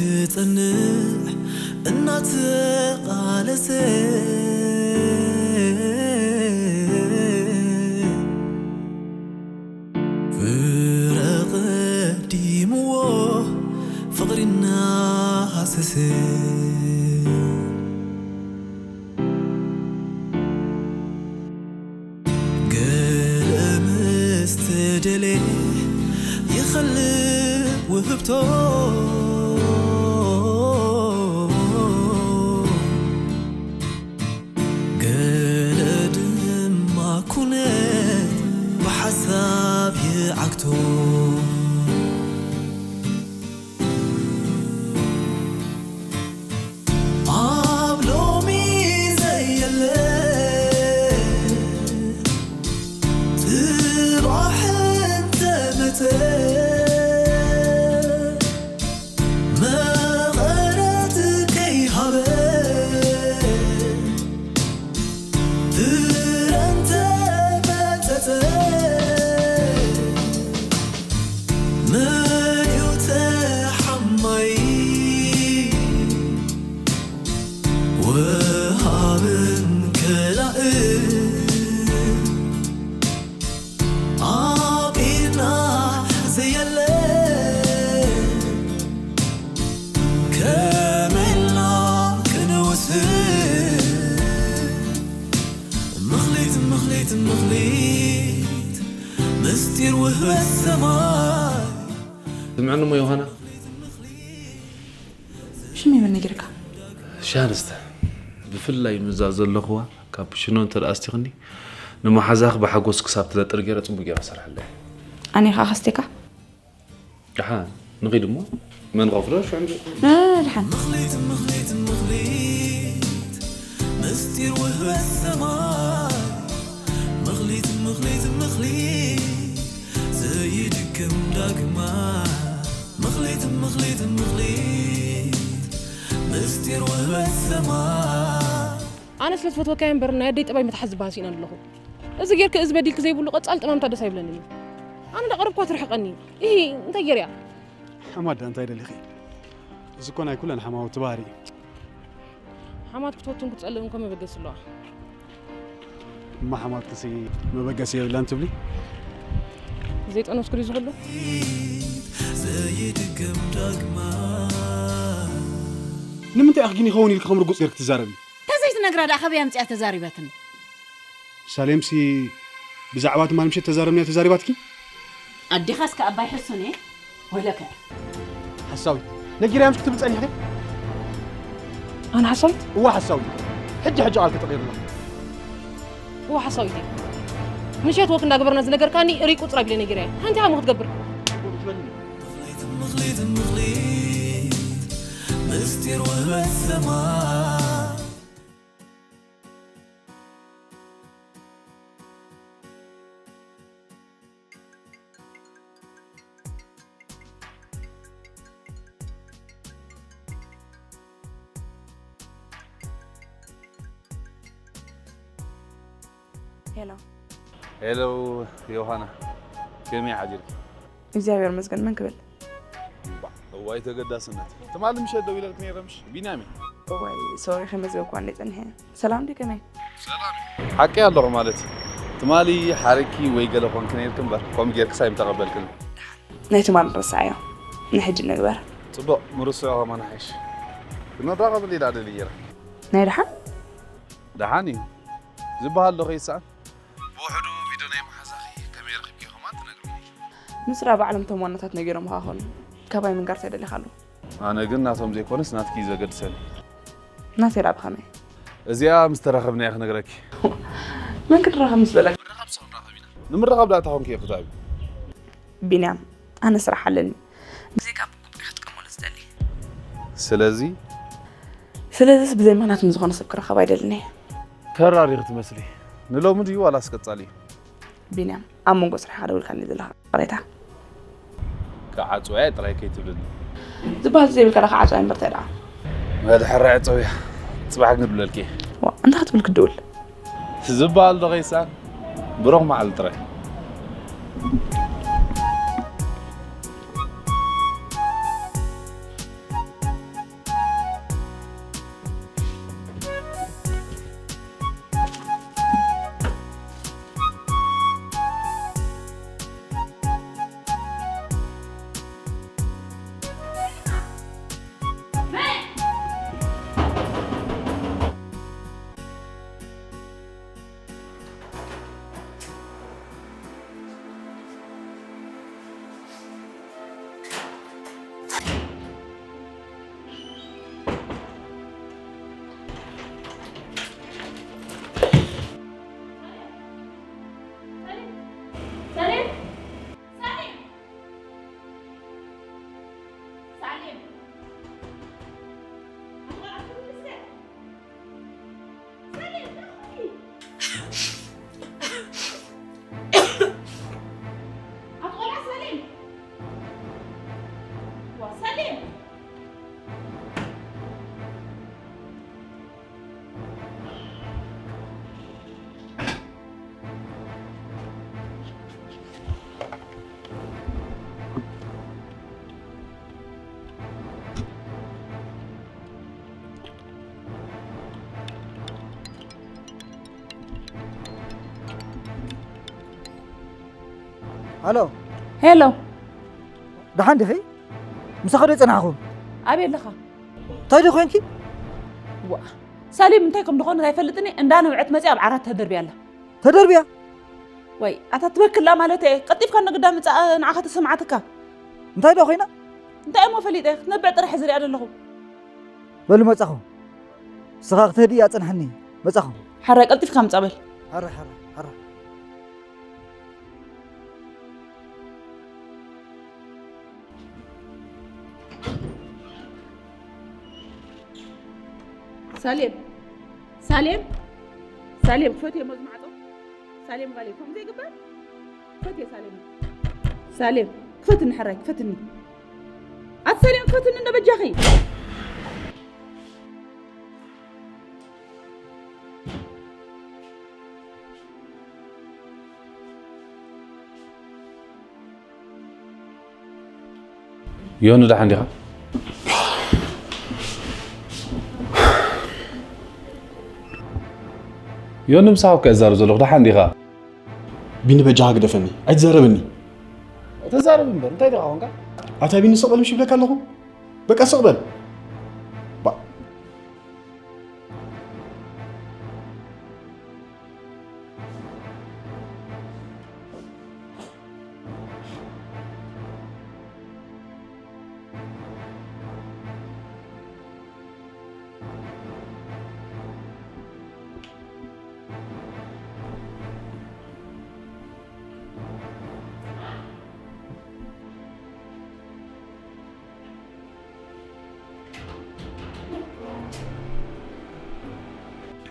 ክጸንዕ እናተቓለሰ ፍረ ቀዲምዎ ፍቕሪ እናሃሰሰ ገለ ምስ ተደልየ ይኸልእ ውህብቶ ገለ ድማ ኩነት ብሓሳብ ይዓግቶ ኣብ ሎሚ ዘየለ ጽባሕ እንተመጸ መቐረት ከይሃበ ፍረ እንተመጸጸ መን እዩ ተሓማይ ወሃብን ከላእን ኣብ ኢድና ዘየለ ከመይ ኢልና ክንውስን ምኽሊት ምኽሊት ምኽሊት ምስጢር ውህበት ሰማይ ስምዕኒ እሞ ዮሃና ሽመይ መን ነጊርካ? ሻንስተ ብፍላይ ምዛ ዘለኽዋ ካፕሽኖ እንተ ኣስቲኽኒ ንመሓዛኽ ብሓጎስ ክሳብ ትነጥር ገይረ ጽቡቅ ገይረ ክሰርሐለይ። ኣነ ኸኣ ከስቴካ? ደሓን ንኺድ እሞ መን ኸፍሎ ሽዑ ንርኢ። ደሓን። ምኽሊት ምኽሊት ምኽሊት ምስጢር ውህበት ሰማይ ምኽሊት ምኽሊት ምኽሊት ዘይድግም ዳግማ ምኽሊት ምኽሊት ምኽሊት ምስጢር ውህበት ሰማይ ኣነ ስለ ዝፈትወካ እየ እምበር ናይ ኣደይ ጠባይ ምትሓዝ ዝበሃል ስኢነ ኣለኹ። እዚ ጌርክ እዚ በዲልክ ዘይብሉ ቀጻሊ ጠማምታ ደስ ኣይብለንን እዩ። ኣነ እንዳቐረብኳ ትርሕቐኒ። ኢሂ እንታይ ጌርያ? ሓማዳ እንታይ ደሊኺ? እዚ እኮ ናይ ኩለን ሓማውቲ ባህሪ እዩ። ሓማት ክትፈቱን ክትጸልእን እኮ መበገሲ ኣለዋ። እማ ሓማትክሲ መበገሲ የብላን ትብሊ? ዘይጠነስኩ ድዩ ዝኽሉ? ዘይድገም ዳግማ ንምንታይ ኢኺ ግን ይኸውን ኢልኪ ከም ርጉጽ ጌርኪ ትዛረቢ? ተዘይትነግራ ደኣ ካበይ ኣምጺኣ ተዛሪባትኒ? ሳሌምሲ ብዛዕባ ትማል ምሸት ተዛረብናዮ ተዛሪባትኪ? ኣዴኻስ ከኣ ኣባይ ሕሱን እየ ወለከ። ሓሳዊት ነጊረያ ምሽ ክትብል ጸኒሕኪ? ኣነ ሓሳዊት? እዋ ሓሳዊት። ሕጂ ሕጂ ቃልኪ ተቐይሩ ኣሎ። እዋ ሓሳዊት እየ። ምሸት ወክ እንዳገበርና ዝነገርካኒ ሪቁ ጽራብ ኢለ ነጊረያ። ሓንቲ ሃሙ ክትገብር። ምኽሊት ምኽሊት ምስጢር ውህበት ሰማይ ሄሎ ሄሎ ዮሃና፣ ከመይ ሓዲርኪ? እግዚኣብሔር ይመስገን፣ መን ክብል? እባ፣ እዋይ ተገዳስነት። ትማሊ ምሸት ደው ኢለልክ ነይረ ምሽ? ቢንያም እየ። እዋይ፣ ሶሪ፣ ከይመዝገብኩዋ እንደ ጸኒሐ። ሰላም ድዩ፣ ከመይ? ሰላም እየ። ሓቂ ኣለኹ ማለት እዩ። ትማሊ ሓሪኪ ወይ ገለ ኮንክ ነይርክ እምበር፣ ከምኡ ጌርክስ ኣይምተቐበልክን። ናይ ትማሊ ንርስዓዮ። ንሕጂ ንግበር። ጽቡቕ፣ ምርስዖ ከማን ሓይሽ። ክንራኸብ እንዲና ደልየ ነይረ። ናይ ደሓን? ደሓን እዩ። ዝበሃል ዶ ከይሰኣን? ብውሕዱ ቪድዮ ናይ መሓዛኺ ከመይ ረኺብኪ ከማን ትነግርኒ። ንሱ ደኣ ባዕሎም እቶም ዋናታት ነጊሮምኻ ኾኑ። ካባይ ምንጋር እንታይ ደሊኻሉ? ኣነ ግን ናቶም ዘይኮነስ ናትኪ እዩ ዘገድሰኒ። ናተይ ደኣ ብኸመይ? እዚኣ ምስ ተራኸብና እየ ክነግረኪ። መን ክንራኸብ ምስ በለካ? ምርኻብ ሰው ንራኸብ ኢና። ንምርኻብ ደኣ እንታይ ኮንኪ እየ ክትራኸቢ? ቢንያም፣ ኣነ ስራሕ ኣለኒ። ብዘይካ ብግቡእ ክትጥቀመሉ ዝደሊ። ስለዚ? ስለዚስ ብዘይ ምኽንያት ምስ ዝኾነ ሰብ ክራኸብ ኣይደልን እየ። ተራሪኺ ትመስሊ። ንሎሚ ድዩ ዋላስ ቀጻሊ እዩ? ቢንያም፣ ኣብ መንጎ ስራሕኻ ደዊልካኒ ዘለኻ ቅሬታ። ክዓጽዋ እየ ጥራይ ከይትብልኒ። ዝበሃል ዘይብልካ ደኣ ክዓጽዋ እየ እምበር እንታይ ደኣ? መድሕራይ ዕጸውያ። ጽባሕ ግን ድውለልኪ እየ። ዋ፣ እንታይ ክትብል ክትድውል? ዝበሃል ዶ ከይሰኣን? ብሩኽ መዓልቲ ጥራይ። ኣሎ። ሄሎ። ደሓን ዲኺ? ምሳኺ ዶ ጸናሕኹም? ኣበይ ኣለኻ? እንታይ ዶ ኮይንኪ? ዋ፣ ሳሌም እንታይ ከም ዝኾነ ኣይፈልጥን እየ። እንዳ ነብዐት መጺኣ ኣብ ዓራት ተደርብያ ኣላ። ተደርብያ? ወይ፣ ኣታ ትበክላ ማለት እየ። ቀልጢፍካ እንዶ ግዳ ምጻእ ንዓኻ ተሰምዓትካ። እንታይ ዶ ኮይና? እንታይ እሞ ፈሊጠ? ክትነብዕ ጥራሕ ዝሪኣ ዘለኹ። በሉ መጻኹ። ንስኻ ክትህድእ ኣጽንሐኒ። መጻኹ። ሓራይ ቀልጢፍካ ምጻእ በል። ሓራይ፣ ሓራይ፣ ሓራይ። ሳሌም፣ ሳሌም፣ ሳሌም፣ ክፈትዮ እሞ ዝማዕጾ። ሳሌም ጓለይ፣ ከምኡ ዘይግበር። ክፈትዮ ሳሌም። ሳሌም፣ ክፈትኒ ሕራይ፣ ክፈትኒ። ኣቲ ሳሌም፣ ክፈትኒ እንዶ በጃኺ። ዮኒ ደሓን ዲኻ? ዮኒ ምሳኻ እኮ እዛረብ ዘለኹ ደሓን ዲኻ? ቢኒ በጃኻ ግደፈኒ ኣይትዛረበኒ። ተዛረብ እምበር እንታይ ዲኻ ኾንካ? ኣታ ቢኒ ስቕ በል ምሽ ይብለካ ኣለኹ። በቃ ስቕ በል።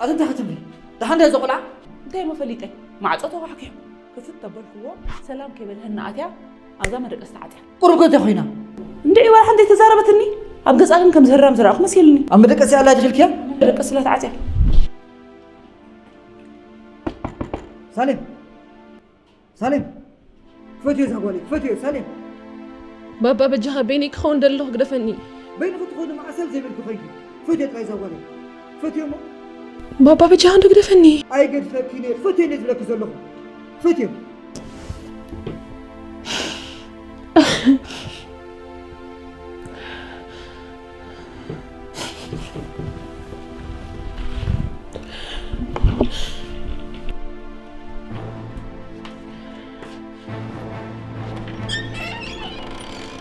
ኣቲ እንታይ ክትብሊ? ደሓን ድያ እዛ ቆልዓ? እንታይ እሞ ፈሊጠ? ማዕጾ ተኳሕኪሑ ክፍት ተበልክዎ ሰላም ከይበልሀኒ ኣትያ ኣብዛ መደቀስ ተዓጽያ። ቁሩብ ከ እንታይ ኮይና? እንድዒ ዋላ ሓንቲ ኣይተዛረበትኒ። ኣብ ገጻ ግን ከም ዝህራም ዝረኣኹ መሲልኒ። ኣብ መደቀስ እያ ኣላ ድኺልክያ? መደቀስ ስለ ተዓጽያ። ሳሌም ሳሌም ክፈትዮ እዛ ጓለይ ክፈትዮ ሳሌም። ባባ በጃኻ በይነይ ክኸውን ደለኹ ግደፈኒ። በይንኺ ትኾኒ መዓሰብ ዘይብልኪ ኮይንኪ ክፈትዮ ጥራይ እዛ ጓለይ ክፈትዮ እሞ። ባባ በጃኻ እንዶ ግደፈኒ። ኣይገድፈኪን እየ ክፈትዮ እየ ዝብለኪ ዘለኹ ክፈትዮ።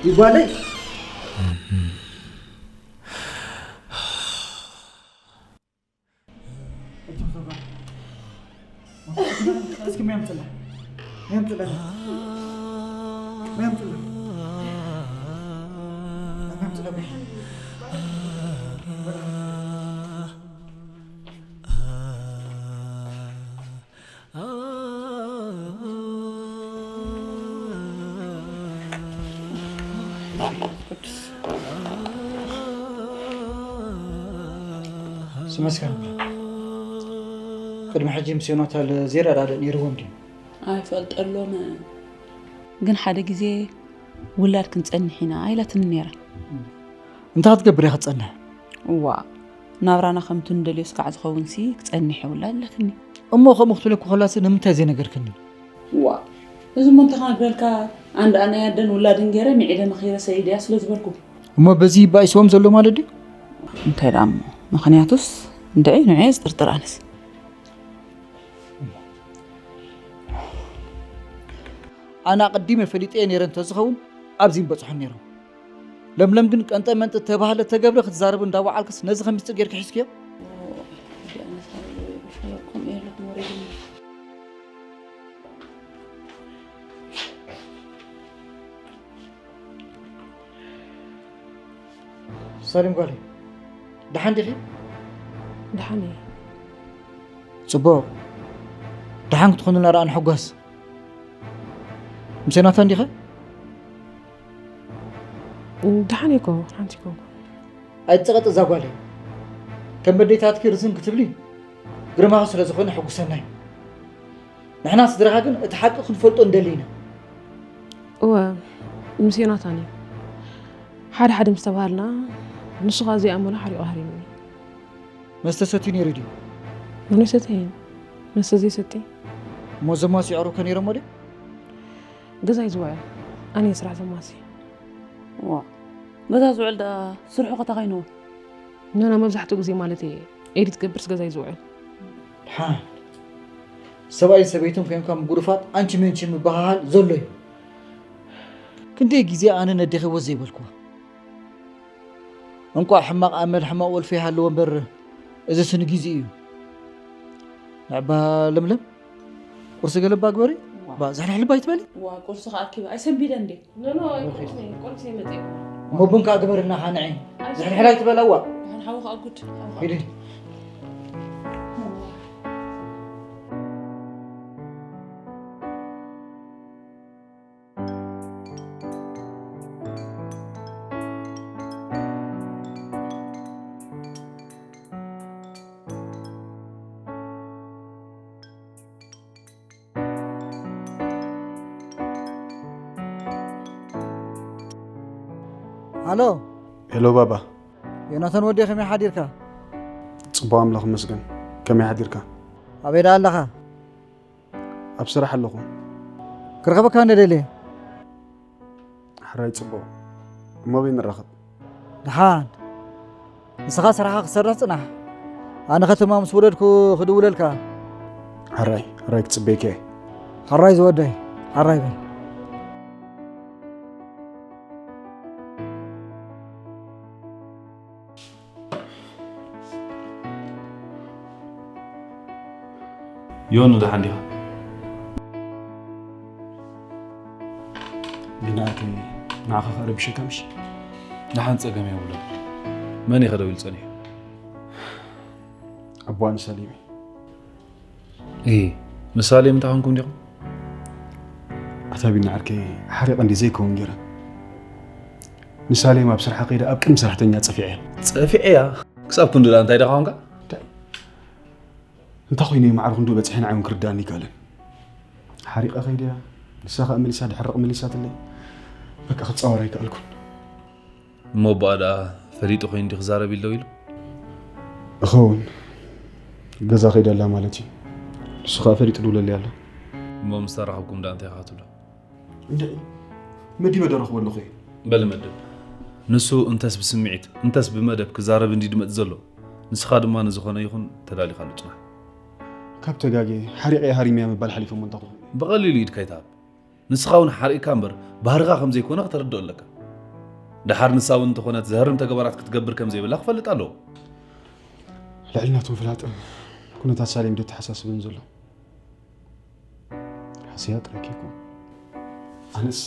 ይጓለይ እስኪ ሚያምፅላ ሚያምፅላ ሚያምፅላ ሚያምፅላ ስመስከን ቅድሚ ሕጂ ምስ ዮናታን ዜራ ዳደ ነይርዎም ድዩ? ኣይፈልጠሎምን። ግን ሓደ ግዜ ውላድ ክንጸንሕ ኢና ኢላትኒ ነይራ። እንታይ ክትገብር እያ ክትጸንሕ? እዋ ናብራና ከምቲ ንደልዮ ስጋዕ ዝኸውን ሲ ክጸንሕ ይውላ ኣለትኒ። እሞ ከምኡ ክትብለኪ ከላሲ ንምንታይ ዘይነገርክኒ? እዋ እዚ እሞ እንታይ ክነግረልካ ኣንዳ ናይ ኣደን ውላድን ገይረ ሚዒደ መኺረ ሰይድያ ስለ ዝበልኩ። እሞ በዚ ይባኢስዎም ዘሎ ማለት ድዩ? እንታይ ደኣ እሞ ምኽንያቱስ እንድዒ ንዑ እየ ዝጥርጥር ኣነስ። ኣነ ኣቐዲመ ፈሊጠዮ ነይረ እንተዝኸውን ኣብዚ ምበጽሑ ነይሮም። ለምለም ግን ቀንጠ መንጢ ተባህለ ተገብረ ክትዛረብ እንዳወዓልክስ ነዚ ከም ሚስጥር ጌርኪ ሒዝክዮ? ሳሌም ጓለይ ደሓን ዲኺ? ደሓን እየ። ጽቡቕ ደሓን ክትኾንልና ደኣ ንሕጎስ። ምስ ዮናታን ዲኸ? ደሓን እኮ ሓንቲ እኮ ኣይትጸቐጢ እዛ ጓለይ። ከም መዴታትኪ ርዝን ክትብሊ ግርማኺ ስለ ዝኾነ ሕጉሰና እዩ። ንሕና ስድራኻ ግን እቲ ሓቂ ክንፈልጦ ንደሊ ኢና። እወ ምስ ዮናታን እዩ። ሓደ ሓደ ምስ ተባሃልና ንሱ ኸኣ ዘይኣመኖ ሓሪቑ ሃሪሙኒ። መስተ ሰትዩ ነይሩ ድዩ? መን ኣይሰተየን? መስተ ዘይሰቲ። እሞ ዘማስ የዕሩከ ነይሮሞ ድዮም? ገዛይ ዝውዕል ኣነ ስራሕ ዘማሲ። ዋ፣ ገዛ ዝውዕል ዳ ስርሑ ከታ ከይንዎ? ኖና መብዛሕትኡ ግዜ ማለት እየ ኤዲት ገብርስ ገዛይ ዝውዕል። ሓ ሰብኣይ ሰበይትን ኮይንካ ምጉርፋጥ ኣንቺ መንቺ ምበሃሃል ዘሎ እዩ። ክንደይ ግዜ ኣነ ነዴኺ ወዝ ዘይበልኩዋ። እንቋዕ ሕማቕ ኣመል ሕማቕ ወልፊ ይሃልዎ እምበር እዚ ስኒ ግዜ እዩ። ንዕባ ለምለም ቁርሲ ገለባ ግበሪ። ባ ዝሕልሕልባ ይትበሊ። ዋ ቁርሲ ከኣኪብ ኣይሰንቢደ እንዴ? ኖኖ ቁርሲ ቁርሲ መጽእ። እሞ ቡን ከኣ ግበርና ኻንዒ። ዝሕልሕላ ይትበላ ዋ። ሓን ሓዊ ከኣ ጉድ። ሂዲ። ኣሎ። ሄሎ ባባ። ዮናታን ወዲ ከመይ ሓዲርካ? ጽቡቕ ኣምላኽ ይመስገን። ከመይ ሓዲርካ? ኣበይ ደኣ ኣለኻ? ኣብ ስራሕ ኣለኹ። ክረኽበካ እንደ ደልየ። ሕራይ ጽቡቕ። እሞ ኣበይ ንራኸብ? ደሓን። ንስኻ ስራሕኻ ክትሰርሕ ጽናሕ። ኣነ ከተማ ምስ ወረድኩ ክድውለልካ። ሕራይ፣ ሕራይ ክጽበየካ እየ። ሕራይ ዝወደይ፣ ሕራይ በል። ዮኑ ደሓን ዲኻ? ግናእከ ንዓኻ ከኣ ረቢሸካ ምሽ? ደሓን ጸገም የብሉን። መን እዩ ከደው ኢሉ ጸኒሑ? ኣቦኣ ንሳሌም እዩ። እይ፣ ንሳሌም እንታይ ኮንኩም ዲኹም? ኣታ ቢኒ ዓርከይ፣ ሓሪቐ እንዲ ዘይከውን ገይረ። ንሳሌም ኣብ ስርሓ ከይደ ኣብ ቅድሚ ሰራሕተኛ ጸፊዐያ። ጸፊዐያ? ክሳብ ክንዱ ደኣ እንታይ ደኻ ኮንካ? እንታይ ኮይኑ እዩ ማዕረ ክንዱ በጺሐ ንዓይ እውን ክርድኣኒ ኣይከኣለን። ሓሪቐ ከይደ እያ፣ ንሳ ከኣ መሊሳ ድሕርቕ መሊሳትለይ። በቃ ክጻወር ኣይከኣልኩን። እሞ ኣቦኣ ደኣ ፈሊጡ ኮይኑ እንዲ ክዛረብ ኢሎ ኢሉ? እኸውን። ገዛ ከይዳ ኣላ ማለት እዩ። ንሱ ከኣ ፈሊጡ ድውለለይ ኣሎ። እሞ ምስ ተራኸብኩም ደኣ እንታይ ኢኻ ክትብሎ? እንድዒ መዲበ ዶ ረኽቦ ኣለኹ እየ? በል መድብ። ንሱ እንተስ ብስምዒት እንተስ ብመደብ ክዛረብ እንዲ ድመጽእ ዘሎ፣ ንስኻ ድማ ንዝኾነ ይኹን ተዳሊኻሉ ጽናሕ። ካብ ተጋግየ ሓሪቐያ ሃሪመያ ምባል ሓሊፉ እሞ እንታይ ክኸውን እዩ? ብቐሊሉ ኢድካ ኣይትሃብ። ንስኻ እውን ሓሪቕካ እምበር ባህርኻ ከም ዘይኮነ ከተርድኦ ኣለካ። ደሓር ንሳ እውን እንተኾነት ዘህርም ተግባራት ክትገብር ከም ዘይብላ ክፈልጥ ኣለዎ። ልዕሊ ናቱ ምፍላጥ ኩነታት ሳሌም ዶ ተሓሳስበኒ ዘሎ? ሃስያ ጥራይ ከይኮነ። ኣነስ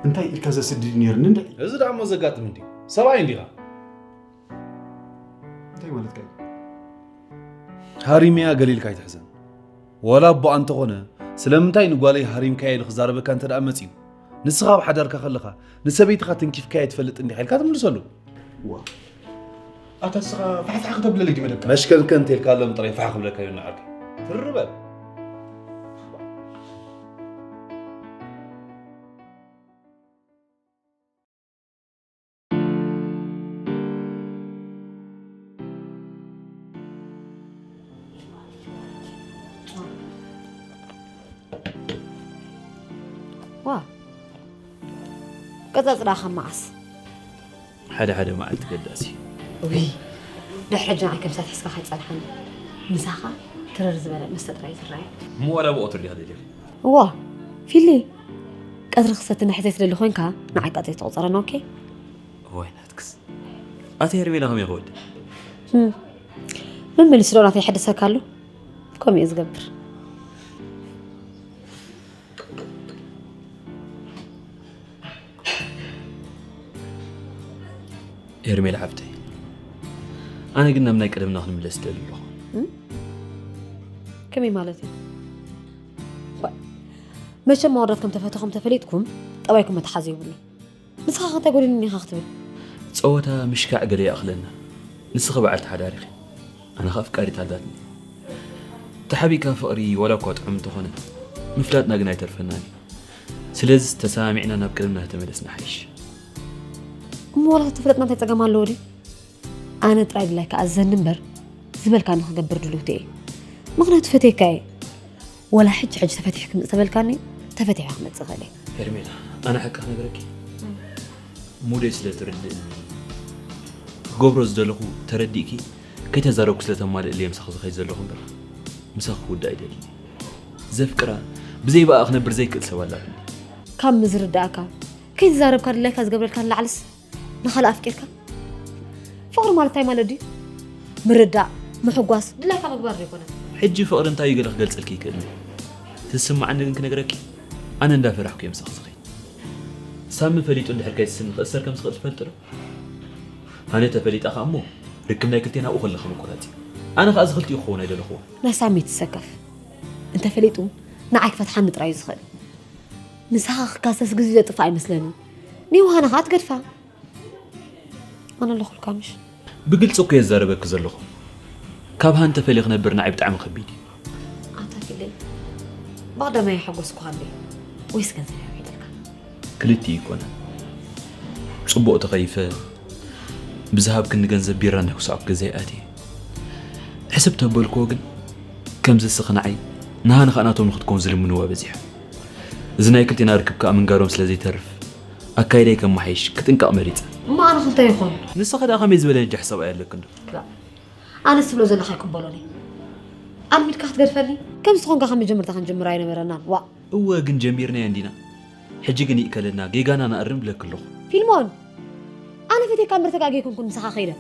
እንታይ ኢልካ ዘስድድ ነይርኒ እንድዒ። እዚ ደኣ እሞ ዘጋጥም እንድዩ። ሰብኣይ እንዲኻ። እንታይ ማለትካ እዩ? ሃሪመያ ገለ ኢልካ ኣይትሕዘን። ዋላ ኣቦኣ እንተኾነ ስለምንታይ ንጓለይ ሃሪምካያ ኢሉ ክዛረበካ እንተ ደኣ መጺኡ፣ ንስኻ ኣብ ሓዳርካ ከለኻ ንሰበይትኻ ተንኪፍካያ ትፈልጥ እንዲኻ ኢልካ ትምልሰሉ። ዋ ኣታ ንስኻ ፋሕፋሕ ክተብለለይ ድዩ መደብካ? መሽከንከን እንተልካ ሎም ጥራይ ፋሕ ክብለካ እዩ ንዓርከይ። ትርር በል። ዋ ቀጻጽዳ ካብ መዓስ? ሓደ ሓደ መዓልቲ ገዳሲ እዩ። ውይ ድሕሪ ሕጂ ንዓይ ከም ሳት ሒዝካ ከይትጸንሓኒ። ምሳኻ ትርር ዝበለ መስተ ጥራይ እዩ ዝረኣየኒ። እሞ ዋላ ብቐትሩ ዲኻ ደሊኺ? እዋ ፊሊ ቀትሪ ክሰቲ ንሕዘይ ትደሊ ኮይንካ ንዓይ ቀትሪ ትቑጸረኒ ኦኬ? እዋይ ናትክስ ኣቲ ሄርሜላ ከመይ ክወዲ? መመሊሱ ዶ ናተይ ይሕድሰካ ኣሎ? ከምኡ እየ ዝገብር። ኤርሜላ ሓፍተይ ኣነ ግን ናብ ናይ ቀደምና ክንምለስ ደሊ ኣለኹ። ከመይ ማለት እዩ? መቸም ኣወዳት ከም ተፈተኹም ተፈሊጥኩም ጠባይኩም መተሓዚ ይብሉ። ንስኻ ከ እንታይ ጎዲሉኒ ኢኻ ክትብል? ጸወታ ምሽካዕ ገለ ይኣኽለና። ንስኺ በዓልቲ ሓዳር ኢኺ። ኣነ ኸኣ ኣፍቃሪት ኣላትኒ። ተሓቢእካ ፍቕሪ ዋላ እኳ ጥዑም እንተኾነ ምፍላጥና ግን ኣይተርፈናን እዩ። ስለዚ ተሰማሚዕና ናብ ቀደምና ተመለስና ሓይሽ። እሞ ዋላ ተፍለጥና እንታይ ጸገም ኣለዎ ድዩ? ኣነ ጥራይ ድላይካ ኣዘኒ እምበር ዝበልካኒ ክገብር ድልውቲ እየ። ምኽንያቱ ፈትየካ እየ። ወላ ሕጂ ሕጂ ተፈቲሕኪ ምጽእ ተበልካኒ ተፈቲሐ ክመጽእ እኽእል እየ። ሄርሜላ፣ ኣነ ሓቂ ክነግረኪ፣ ሙደይ ስለ ትርድእኒ፣ ክገብሮ ዝደለኹ ተረዲእኪ፣ ከይተዛረብኩ ስለ ተማልእሊ እየ ምሳኺ ዝኸይድ ዘለኹ እምበር፣ ምሳኺ ክውዳእ ኣይደልን። ዘፍቅራ፣ ብዘይ ብኣ ክነብር ዘይክእል ሰብ ኣላትኒ። ካብ ምዝርዳእካ፣ ከይተዛረብካ ድላይካ ዝገብረልካ ንላዕልስ ንኻልእ ኣፍቂርካ? ፍቕሪ ማለት እንታይ ማለት ድዩ? ምርዳእ፣ ምሕጓስ፣ ድላይካ ምግባር ዶ ኣይኮነን? ሕጂ ፍቕሪ እንታይ እዩ ገለ ክገልጸልኪ ይክእል እዩ። ትስምዓኒ ግን ክነግረኪ፣ ኣነ እንዳፈራሕኩ እየ ምሳኺ ዝኸይድ። ሳሚ ፈሊጡ እንድሕር ከይስስኒ ክእሰር ከም ዝኽእል ትፈልጢ ዶ? ኣነ ተፈሊጣ ከኣ እሞ ርክብ ናይ ክልቴና ኣብኡ ከለኺ ምቁራጽ እዩ። ኣነ ከኣ እዚ ክልቲኡ ክኸውን ኣይደለኹዎን። ናይ ሳሚ ትሰከፍ። እንተፈሊጡ ንዓይ ክፈትሓኒ ጥራይ እዩ ዝኽእል። ምሳኻ ክካሰስ ግዜ ዘጥፍእ ኣይመስለንን። ንዮሃና ከኣ ትገድፋ። ኣነ ኣለኹልካ ምሽ? ብግልጺ እኮ እየ ዝዛረበኪ ዘለኹ። ካብ ሃን ተፈልየ ክነብር ንዓይ ብጣዕሚ ከቢድ እዩ። ኣታ ፊለይ፣ ብቐዳማይ ሓጎስኩኻ እንዴ? ወይስ ገንዘብ ይውዒደልካ? ክልቲኡ ይኮነ። ጽቡቕ ተኸይፈ፣ ብዝሃብክኒ ገንዘብ ቢራ እንዳኩሳዕኩ ገዛ ይኣትየ። ሕስብ ተበልክዎ ግን፣ ከምዚ እስኺ ንዓይ፣ ንሃኒ ኸኣ ናቶም ንኽትከውን ዝልምንዋ በዚሑ። እዚ ናይ ክልቴና ርክብ ከኣ ምንጋሮም ስለ ዘይተርፍ፣ ኣካይዳይ ከመሓይሽ ክጥንቀቕ መሪጸ። እሞ ኣነ ክንታይ ይኾን? ንስኺ ደኣ ከመይ ዝበለ ነጃሕ ሰብኣይ ኣለኪ እንዶ? ላ፣ ኣነ ዝብሎ ዘለኻ ኣይቅበሎን እየ። ኣልሚድካ ክትገድፈኒ? ከምዚ ትኾንካ ካብ መጀመርታ ክንጅምር ኣይነበረናን። ዋእ! እወ፣ ግን ጀሚርናዮ እንዲና። ሕጂ ግን ይእከለና፣ ጌጋና ንኣርም ብለኪ ኣለኹ። ፊልሞን! ኣነ ፈትየካ እምበር ተጋግየ ኣይኮንኩን ምሳኻ ከይደ።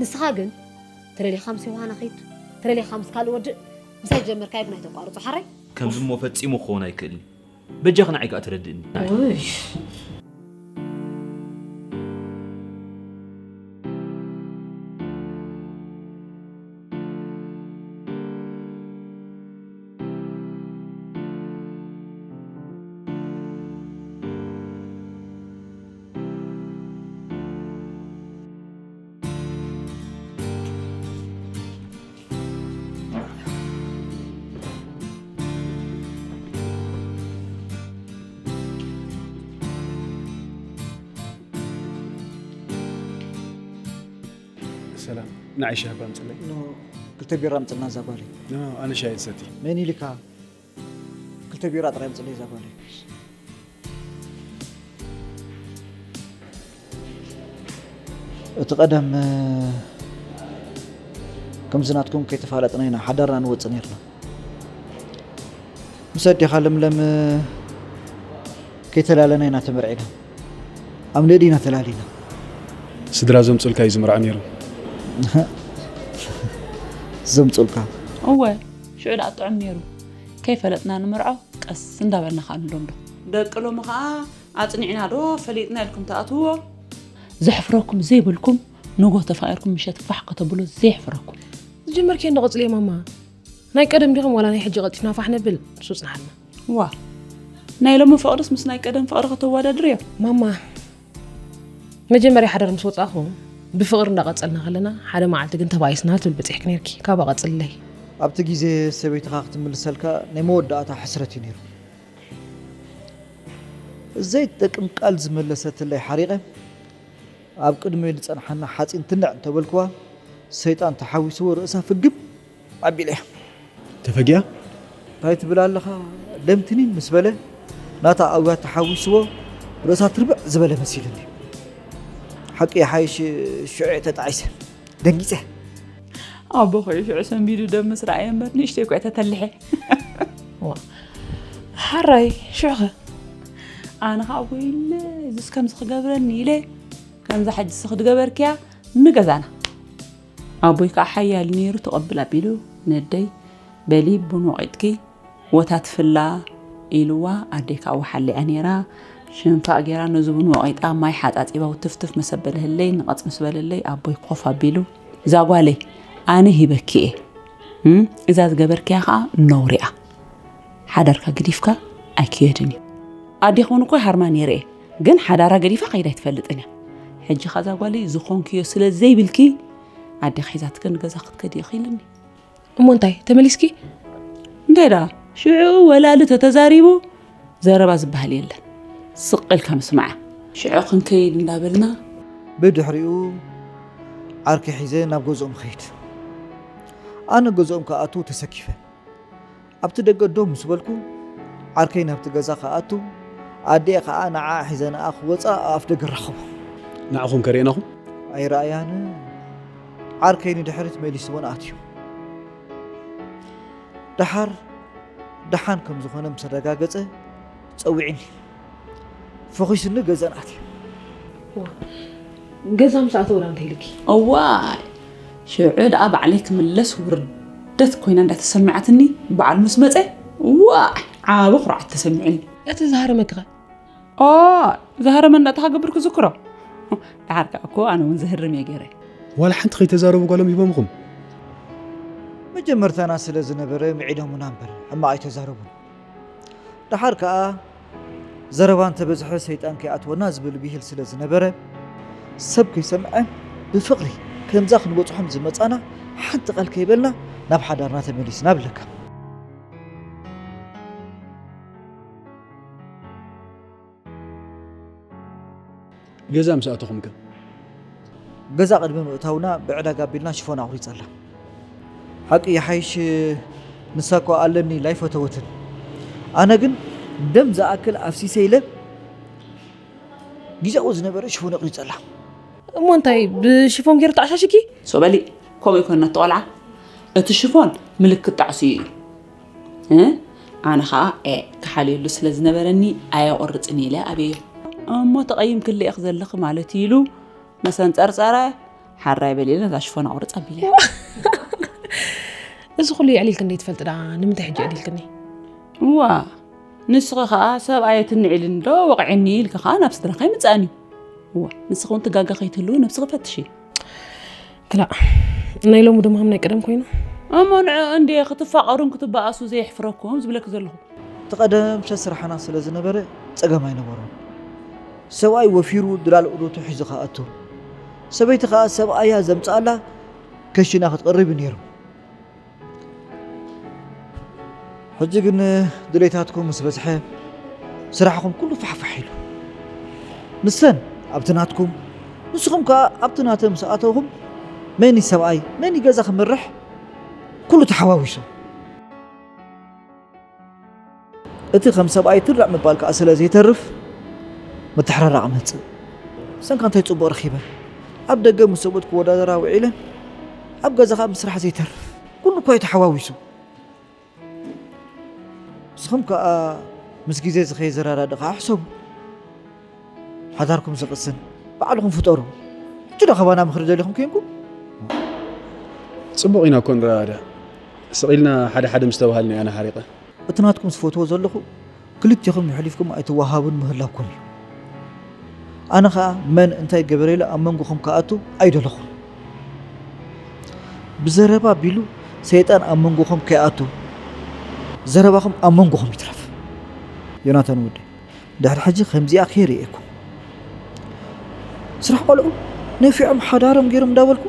ንስኻ ግን ተለሊኻ ምስ ዮሃና ኺድ፣ ተለሊኻ ምስ ካልእ ወድእ፣ ምሳይ ዝጀመርካዮ ግን ኣይተቋርጾ፣ ሓራይ? ከምዚ እሞ ፈጺሙ ክኸውን ኣይክእልን እዩ። በጃኺ ንዓይ ከኣ ተረድእኒ። ውይ። ሰላም፣ ንዓይ ሻሂ እባ ኣምፅለይ። ኖ፣ ክልተ ቢራ ኣምፅልና እዛ ጓለይ። ኖ፣ ኣነ ሻሂ ዝሰቲ። መን ኢልካ? ክልተ ቢራ ጥራይ ኣምፅለይ እዛ ጓለይ። እቲ ቀደም፣ እ፣ ከምዚ ናትኩም ከይተፋለጥና ኢና ሓዳርና ንወፅእ ነይርና። ምስ ኣዴኻ ለምለም፣ እ፣ ከይተላለና ኢና ተመርዒና። ኣብ ንእዲ ኢና ተላሊና። ስድራ ዘምፁልካ እዩ ዝምርዖ ነይሩ። ዘምፁልካ? እወ፣ ሽዑ ደኣ ጥዑም ነይሩ። ከይፈለጥና ንምርዖ፣ ቀስ እንዳበልና ከኣ ንለምዶ። ደቂ ሎሚ ከኣ ኣጽኒዕና ዶ ፈሊጥና ኢልኩም ትኣትውዎ? ዘሕፍረኩም ዘይብልኩም፣ ንጎ ተፋቒርኩም ምሸት ፋሕ ከተብሎ ዘየሕፍረኩም። ዝጀመርክዮ እንዶ ቀጽልዮ ማማ። ናይ ቀደም ዲኹም ዋላ ናይ ሕጂ ቀልጢፍና ፋሕ ነብል? ንሱ ጽንሓልና። ዋ፣ ናይ ሎሚ ፍቕርስ ምስ ናይ ቀደም ፍቕሪ ከተወዳድርዮ? ማማ፣ መጀመርያ ሓዳር ምስ ወጻእኹ ብፍቕሪ እንዳቐጸልና ከለና፣ ሓደ መዓልቲ ግን ተባኢስና ትብል በጺሕኪ ነይርኪ። ካብኣ ቀጽልለይ። ኣብቲ ግዜ ሰበይትኻ ክትምልሰልካ ናይ መወዳእታ ሕስረት እዩ ነይሩ። ዘይትጠቅም ቃል ዝመለሰትለይ ሓሪቐ፣ ኣብ ቅድመይ ዝጸንሓና ሓጺን ትንዕ እንተበልክዋ፣ ሰይጣን ተሓዊስዎ ርእሳ ፍግም ኣቢለያ። ተፈጊኣ? እንታይ ትብል ኣለኻ? ደምትኒን ምስ በለ፣ ናታ ኣውያት ተሓዊስዎ ርእሳ ትርብዕ ዝበለ መሲልኒ። ሓቂ ይሓይሽ፣ ሽዑ እየ ተጣዒሰ። ደንጊጸ። ኣቦ ኾይ ሽዑ ሰንቢዱ ደም ምስ ረኣየ እምበር ንእሽተይ እኮ እየ ተተልሐ። ዋ፣ ሓራይ፣ ሽዑኸ? ኣነ ኸዓ ወይለ፣ እዚስ ከምዚ ክገብረኒ ኢለ፣ ከምዛ ሕጂ ስኽዲ ገበርክያ ንገዛና። ኣቦይ ከዓ ሓያል ነይሩ ተቐብል ኣቢሉ፣ ነደይ፣ በሊ ቡን ወቒጥኪ፣ ወታት ፍላ ኢልዋ፣ ኣደይ ከዓ ወሓሊዓ ነይራ፣ ሽንፋእ ገይራ ነዚ ቡን ወቒጣ፣ ማይ ሓፃፂባ፣ ውትፍትፍ መሰበለ ህለይ፣ ንቐፅ ምስ በለለይ፣ ኣቦይ ኮፍ ኣቢሉ፣ እዛ ጓለይ፣ ኣነ ሂበኪ እየ። እም፣ እዛ ዝገበርክያ ከዓ ነውሪያ። ሓዳርካ ግዲፍካ ኣይክየድን እዩ። ኣዴኺ እውን እኮ ይሃርማ ነይረ እየ፣ ግን ሓዳራ ገዲፋ ከይዳ ኣይትፈልጥን እያ። ሕጂ ኸዛ ጓለይ ዝኾንክዮ ስለ ዘይብልኪ ኣዴኺ ሒዛትኪ ንገዛ ክትከዲ ኢኺ ኢልኒ። እሞ እንታይ ተመሊስኪ? እንታይ ደኣ ሽዑ ወላዲ ተተዛሪቡ ዘረባ ዝበሃል የለን። ስቕ ኢልካ ምስማዓ። ሽዑ ክንከይድ እንዳበልና ብድሕሪኡ ዓርከይ ሒዘ ናብ ገዝኦም ኸይድ። ኣነ ገዝኦም ክኣቱ ተሰኪፈ። ኣብቲ ደገ ደው ምስ በልኩ፣ ዓርከይ ናብቲ ገዛ ክኣቱ፣ ኣዲኣ ከዓ ንዓ ሒዘንኣ ክወፃ ኣብ ኣፍ ደገ ራኸቦ። ንዓኹም ከርእየናኹም? ኣይረኣያን። ዓርከይ ንድሕሪት መሊስወን ኣትዩ። ደሓር ደሓን ከም ዝኾነ ምስ ኣረጋገጸ ጸዊዕኒ። ፈኺስኒ ገዛን ኣትየ። ገዛ ምስ ኣተወ ዳ እንታይ ኢልኪ? እዋይ ሽዑ ደኣ ባዕለይ ክምለስ ውርደት ኮይና እንዳተሰምዓትኒ በዓል ምስ መጸ ዋይ ዓቢ ኩርዓት ተሰሚዑኒ። እቲ ዝሃረመኪኸ? ኦ ዝሃረመ እንዳተሃገብር ክዝክሮ። ደሓር ከኣ እኮ ኣነ እውን ዝህርም እየ ገይረ። ዋላ ሓንቲ ከይተዛረቡ ጓሎም ሂቦምኹም? መጀመርታና ስለ ዝነበረ ምዒዶምና እምበር ሕማቕ ኣይተዛረቡን። ደሓር ከኣ ዘረባ እንተበዝሐ ሰይጣን ከይኣትወና ዝብል ብሂል ስለ ዝነበረ ሰብ ከይሰምዐ ብፍቕሪ ከምዛ ክንበፅሖም ዝመፃና ሓንቲ ቃል ከይበልና ናብ ሓዳርና ተመሊስና ብለካ። ገዛ ምስ ኣተኹም ከ? ገዛ ቅድሚ ምእታውና ብዕዳጋ ኣቢልና ሽፎን ኣቑሪፀላ። ሓቂ ይሓይሽ ንሳ እኳ ኣለኒ ኢላ ኣይፈተወትን። ኣነ ግን ደም ዝኣክል ኣፍሲሰ ኢለ ግዜኡ ዝነበረ ሽፎን ኣቑሪፀላ። እሞ እንታይ ብሽፎን ገይሩ ተዓሻሽኪ? ሶበሊ ከምኡ ይኮና ተቆልዓ እቲ ሽፎን ምልክት ጣዕሱ እዩ። እ ኣነ ኸዓ ኤ ክሓልየሉ ስለ ዝነበረኒ ኣየቆርፅን ኢለ ኣብየዮ። እሞ ተቐይምክለይ ኢኺ ዘለኺ ማለት እዩ ኢሉ መሰንፀርፀረ ሓራይ በል ኢለ ነዛ ሽፎን ኣቑርፅ ኣቢለያ። እዚ ኩሉ የዕሊልክኒ ትፈልጢ ዳ ንምንታይ ሕጂ የዕሊልክኒ? እዋ ንስኺ ኸዓ ሰብኣየ ትንዒልኒ ዶ ወቕዒኒ ኢልኪ ኸዓ ናብ ስድራኻ ይምፅኣኒ እዩ። እዋ ንስኺ እውን ትጋጋ ከይትህልዊ ነብስኺ ፈትሺ። ክላእ ናይ ሎሚ ድማ ከም ናይ ቀደም ኮይኑ። እሞ ንዕኡ እንድየ ክትፋቐሩን ክትበኣሱ ዘየሕፍረኩም ዝብለኪ ዘለኹ። እቲ ቀደም ሰስራሕና ስለ ዝነበረ ጸገም ኣይነበሮን። ሰብኣይ ወፊሩ ድላል ኡደቱ ሒዙ ክኣቱ፣ ሰበይቲ ከኣ ሰብኣያ ዘምጽኣላ ከሽና ክትቕርብ እዩ ነይሩ። ሕጂ ግን ድሌታትኩም ምስ በዝሐ ስራሕኹም ኩሉ ፋሕፋሕ ኢሉ። ንሰን ኣብቲ ናትኩም ንስኹም ከኣ ኣብቲ ናተ ምስ ኣተኹም መን እዩ ሰብኣይ መን እዩ ገዛ ክምርሕ ኩሉ ተሓዋዊሱ። እቲ ከም ሰብኣይ ትርዕ ምባል ከኣ ስለ ዘይተርፍ ምትሕርራቕ መጽእ። ንሰን ከ እንታይ ጽቡቕ ረኺበን? ኣብ ደገ ምስ ሰብኡት ክወዳደራ ውዒለን ኣብ ገዛ ከኣ ምስራሕ ዘይተርፍ ኩሉ እኳ እዩ ተሓዋዊሱ። ንስኹም ከኣ ምስ ግዜ ዝኸይድ ዘረዳድእ ከኣ ሕሰቡ። ሓዳርኩም ዝቕስን ባዕልኹም ፍጠሩ። ሕጂ ዶ ካባና ምኽሪ ደሊኹም ኬንኩም? ጽቡቕ ኢና እኮ ንረዳዳእ። ስቕ ኢልና ሓደ ሓደ ምስ ተባሃልና ኢና ሓሪቐ። እቲ ናትኩም ዝፈትዎ ዘለኹ ክልቴኹም የሕሊፍኩም ኣይትወሃሃቡን ምህላውኩም እዩ። ኣነ ኸኣ መን እንታይ ገበረ ኢለ ኣብ መንጎኹም ክኣቱ ኣይደለኹን። ብዘረባ ኣቢሉ ሰይጣን ኣብ መንጎኹም ከይኣቱ ዘረባኹም ኣብ መንጎኹም ይትረፍ። ዮናታን ወደይ ድሕሪ ሕጂ ከምዚኣ ከይርእየኩም። ስራሕ ቆልዑ ነፊዖም ሓዳሮም ገይሮም እንዳበልኩ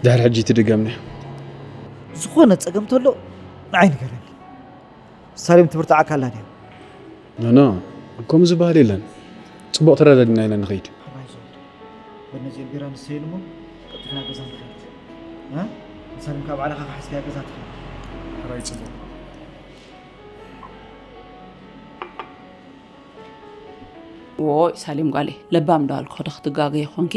ድሕሪ ሕጂ ትድገምኒ። ዝኾነ ጸገም ተሎ ንዓይ ንገረኒ። ሳሌም ትብርትዓካ ኣላ ድያ? ኖኖ ከምኡ ዝበሃል የለን። ጽቡቕ ተረዳዲና ኢና ንኸይድ። ሕራይ ዞን በነዚ ኤልቢራ ንሰይን እሞ ቀልጢፍና ገዛ ንኸይድ። እ? ንሳሌም ካብ ባዕልኻ ክሓዝካያ ገዛ ትኸይድ። ሕራይ ጽቡቕ። ዎይ ሳሌም ጓለይ ለባም ዶ ኣልኩ ዶ ክትጋገይ ኾንኪ?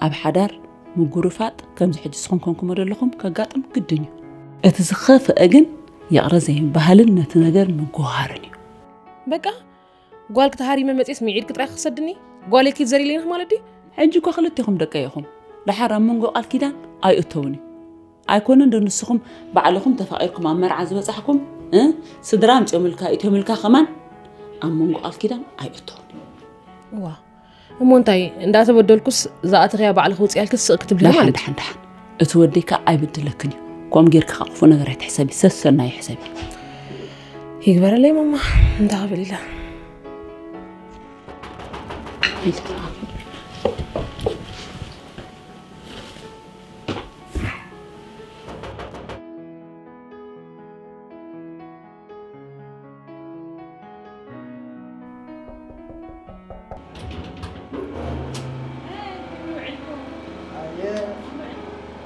ኣብ ሓዳር ምጉርፋጥ ከምዚ ሕጂ ስኹም ኮንኩሞ ዘለኹም ከጋጥም ግድን እዩ። እቲ ዝኸፍአ ግን ይቕረ ዘይምበሃልን ነቲ ነገር ምጉህሃርን እዩ። በቃ ጓል ክትሃሪመ መፅየስ ምዒድ ክጥራይ ክሰድኒ ጓለይ ኪድ ዘሪለይንኽ ማለት ድዩ? ሕጂ እኮ ክልቴኹም ደቀይ ኢኹም። ደሓር ኣብ መንጎ ቃል ኪዳን ኣይእተውን እዩ። ኣይኮነን ዶ ንስኹም ባዕልኹም ተፋቒርኩም ኣብ መርዓ ዝበጻሕኩም እ ስድራ ኣምጺኦምልካ እትዮምልካ ከማን ኣብ መንጎ ቃል ኪዳን ኣይእቶን። እዋ እሞ እንታይ እንዳተበደልኩስ ዝኣተኽያ ባዕልኺ ውፅያልኪ ስቕ ክትብሊ ደሓን ማለት ደሓን ደሓን እቲ ወደይ ከዓ ኣይብድለክን እዩ። ከምኡ ጌርኪ ከዓ ክፉእ ነገር ኣይትሕሰቢ፣ ሰሰናዩ ሕሰቢ። ይግበረለይ ማማ እንታይ ክብል ኢላ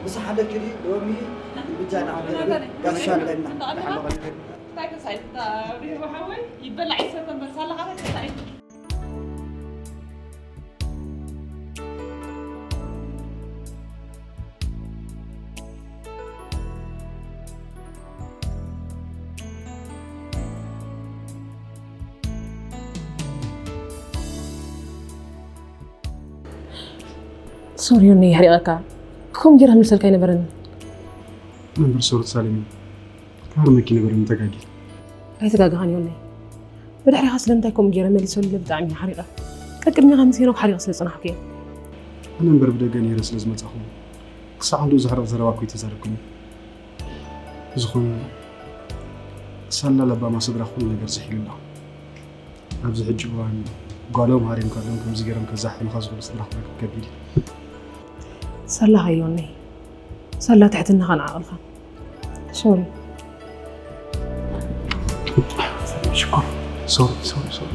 ምሳሕ ኣለኪ ድዩ? ሎሚ ብጃና ጋሻ ኣለና። እንታይ ተሳኢልካ ብርሂ ሓወይ? ይበላዕ ይሰተ እምበር ሳላ ካለ ተሳኢል። ሶሪ ዮኒ፣ የሕሪቐካ። ከምኡ ጌረ ክምልሰልካ ኣይነበረን። ነበር ሶሪ ሳሌም፣ ክሃርመኪ ነበረ ምተጋጊ። ኣይተጋገኻን ዮኒ። ብድሕሪኻ ስለምንታይ ከምኡ ጌረ መሊሰሉ ኢለ ብጣዕሚ እየ ሓሪቐ። ቀቅድሚኻ ምስ ሄኖክ ሓሪቐ ስለ ዝጸናሕኩ እየ። ኣነ እምበር ብደገ ነይረ ስለ ዝመጻኹ ክሳዕ ክንድኡ ዘሕርቕ ዘረባ እኮ ኣይተዛረብኩን። ብዝኾነ ሳላ ለባማ ስድራ ኩሉ ነገር ዝሒሉ ኣሎ። ኣብዚ ሕጂ እዋን ጓሎም ሃሪም ከሎም ከምዚ ገይሮም ከዛሕሉኻ ዝኽእሉ ስድራ ክትረክብ ከቢድ እዩ። ሳላ ሃዮኒ፣ ሳላ ትሕትናኻን ዓቕልኻን። ሶሪ። ሽኮር ሶሪ ሶሪ ሶሪ።